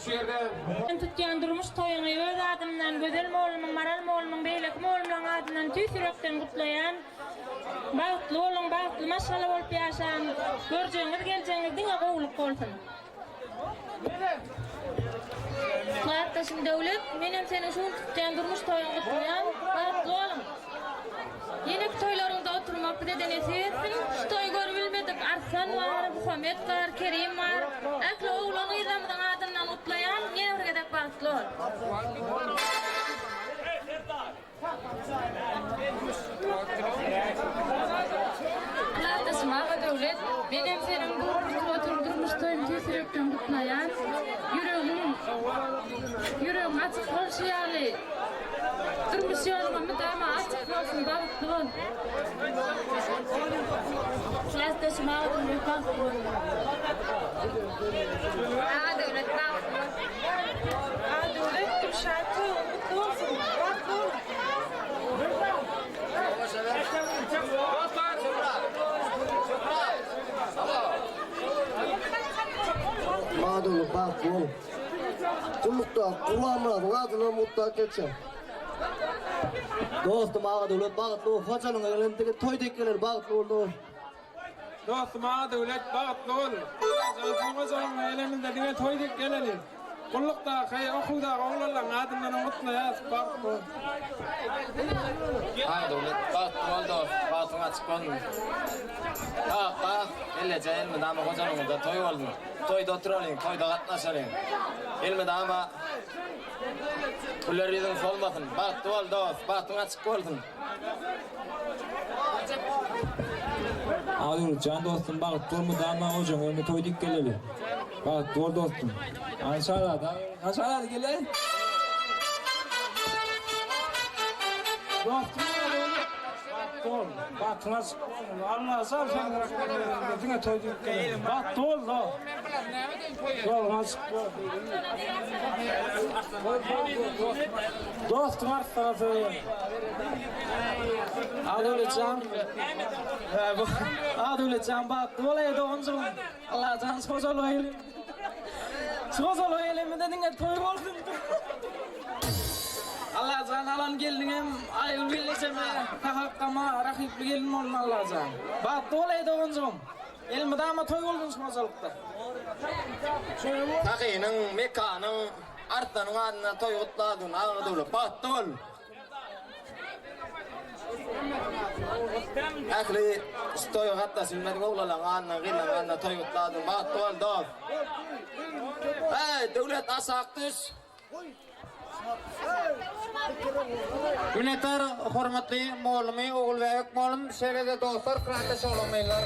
Şu ýerde. Sen tutýan durmuş toýuňy öz adymdan, Gözel mollumyň, Maral mollumyň, beýleki mollumlaryň adyndan tüýs ýürekden gutlaýan. Bagtly boluň, bagtly maşgala bolup ýaşaň. Görjegiňiz, geljegiňiz diňe gowulyk bolsun. Klasdaşym Döwlet, menem seniň şu gün tutýan durmuş toýuňy gutlaýan. Bagtly boluň! Ýeneki toýlaryňda oturmak bize-de nesip etsin. Şu toýy görübilmedik Arslan bar, Muhammet bar, Kerim bar. Ähli oglan-gyzlarymyzyň adyndan gutlaýan. Ýene bir gezek bagtly bol! Klasdaşym Agadöwlet, menem seniň bu tutup oturan durmuş toýuňy tüýs ýürekden gutlaýan. Ýüregiň, ýüregiň açyk bolşy ýaly, durmuş ýoluňam mydama açyk bolsun, bagtly bol. Klasdaşym Agadöwlet bagtly bol. Agadöwlet bagtly bol. Agadöwlet Gülşat toýuň gutly bolsun. Bagtly boluň. Madowly bagtly boluň. Gullukda Gurbanmyradyň adyndan gutlap geçýän. Dostum Agadöwlet bagtly bol. Hojalygyňa gelen diňe toý dek geler bagtly bol dost. Dostum Agadöwlet bagtly bol. Allajan hojalygyňa geleninde diňe toý dek geleli. Gullukdaky, okuwdaky oglanlaryň adyndanam gutlaýas, bagtly bol. Agadöwlet bagtly bol dost, bagtyň açyk bolsun. Kaka, elleje elmydama hojalygyňyzda toý bolsun. Toýda oturalyň, toýda gatnaşalyň. Elmydama güler ýüzüň solmasyn. Bagtly bol dost, bagtyň açyk bolsun. Agadöwlet jan dostum bagtly bol mydama hojaň öňünde toý dik geleli. Bagtly bol dostum. Hany Şazada, hany Şazada gel. Dostum Agadöwlet bagtly bol. Bagtyň açyk bolsun. Alla sag sen diňe toý dik geleli. Bagtly bol dost. Ýoluň açyk bolsun. Dostum arslana söýen. Adöwletjan. Adöwletjan bagtly bolaý doganjygym. Allajan şu hojalyga gelin. Şu hojalyga gelenimde diňe toý bolsun. Allajan alan gelniňem Aýgül gelnejeme, Sahakgama rahyply gelin bolsun Allajan. Bagtly bolaý doganjygym. Elmydama toý bolsun şu hojalykda. Sahynyň, Mekanyň, Arslanyň adyndan toý gutladyn, Agadöwlet, bagtly bol! Ähli şu toýa gatnaşyp bilmedik oglanlaryň adyndan, gyzlaryň adyndan toý gutladyn, bagtly bol, dost! Heý, Döwlet, aşak düş! Minnetdar hormatly mollumi Ogulbäbek mollum, şeýle-de dostlar, klasdaş oglan-gyzlar.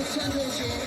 Go!